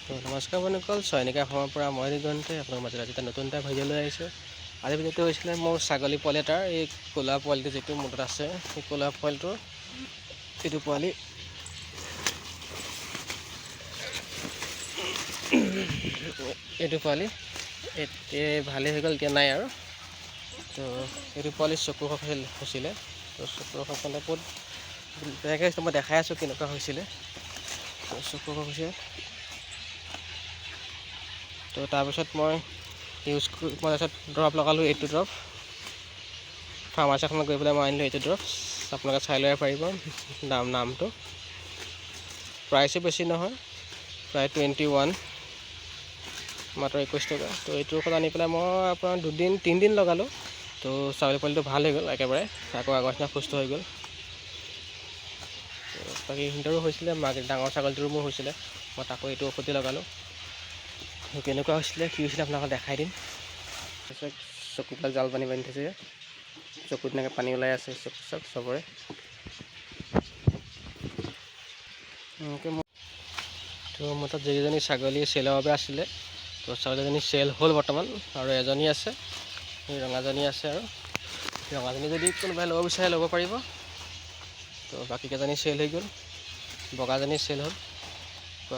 তো নমস্কাৰ বন্ধুসকল, চয়নিকা ফাৰ্মৰ পৰা মই দিগন্তে আপোনালোকৰ মাজত আজি এটা নতুন এটা ভিডিঅ' লৈ আহিছোঁ। আজি ভিডিঅ'টো হৈছিলে মোৰ ছাগলী পোৱালি এটাৰ, এই ক'লা পোৱালিটো যিটো মোৰ তাত আছে, সেই ক'লা পোৱালিটোৰ এইটো পোৱালি। এইটো পোৱালি এতিয়া ভালেই হৈ গ'ল, এতিয়া নাই আৰু। তো এইটো পোৱালি চকু হৈছিলে। তো চকুৰ অসুখ বহুত বেয়াকৈ হৈছিলে, মই দেখাই আছোঁ কেনেকুৱা হৈছিলে। তো চকু অসুখ হৈছিলে। তো তাৰপিছত মই ইউজ মই তাৰপিছত দৰৱ লগালোঁ, এইটো দৰৱ ফাৰ্মাচী এখনত গৈ পেলাই মই আনিলোঁ এইটো দৰৱ। আপোনালোকে চাই ল'ব পাৰিব নামটো। প্ৰাইচো বেছি নহয়, প্ৰায় 21, মাত্ৰ 21 টকা। তো এইটো ঔষধ আনি পেলাই মই আপোনাৰ দুদিন তিনিদিন লগালোঁ। তো ছাগলী পোৱালিটো ভাল হৈ গ'ল একেবাৰে, আকৌ আগৰ নিচিনা সুস্থ হৈ গ'ল। বাকী সিহঁতৰো হৈছিলে, মাক ডাঙৰ ছাগলীটোৰো মোৰ হৈছিলে, মই তাকো এইটো ঔষধে লগালোঁ। কেনেকুৱা হৈছিলে, কি হৈছিলে, আপোনালোকক দেখাই দিম। তাৰপিছত চকুবিলাক জাল পানী বান্ধি থৈছে, চকুত এনেকৈ পানী ওলাই আছে, চকু চব চবৰে। তো মোৰ তাত যিকেইজনী ছাগলী চেলৰ বাবে আছিলে, তো ছাগলীজনী চেল হ'ল বৰ্তমান, আৰু এজনী আছে, এই ৰঙাজনী আছে। আৰু ৰঙাজনী যদি কোনোবাই ল'ব বিচাৰে, ল'ব পাৰিব। তো বাকীকেইজনী চেল হৈ গ'ল, বগাজনী চেল হ'ল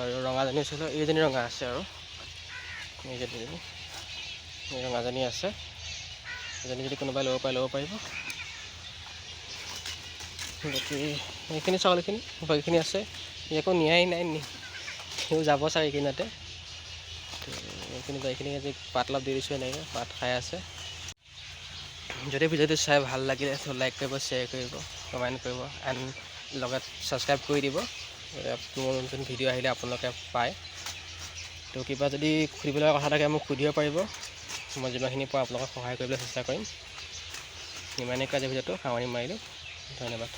আৰু ৰঙাজনী চেল হ'ল। এইজনী ৰঙা আছে আৰু এইজনী, এই ৰঙাজনী আছে। এজনী যদি কোনোবাই ল'ব পাৰে, ল'ব পাৰিব। বাকী এইখিনি ছাগলীখিনি, বাকীখিনি আছে, একো নিয়াই নাই, সিও যাব চাগে এইকেইদিনতে। তো এইখিনি বাকীখিনি আজি পাত অলপ দি দিছোঁ, এনেকৈ পাত খাই আছে। যদি ভিডিঅ'টো চাই ভাল লাগিলে, তো লাইক কৰিব, শ্বেয়াৰ কৰিব, কমেণ্ট কৰিব এণ্ড লগত ছাবস্ক্ৰাইব কৰি দিব, মোৰ নতুন ভিডিঅ' আহিলে আপোনালোকে পায়। তো কিবা যদি সুধিব লগা কথা থাকে, মোক সুধিব পাৰিব। মই যিমানখিনি পাৰোঁ আপোনালোকক সহায় কৰিবলৈ চেষ্টা কৰিম। ইমানেই, আজি ভিডিঅ'টো সামৰণি মাৰিলোঁ। ধন্যবাদ।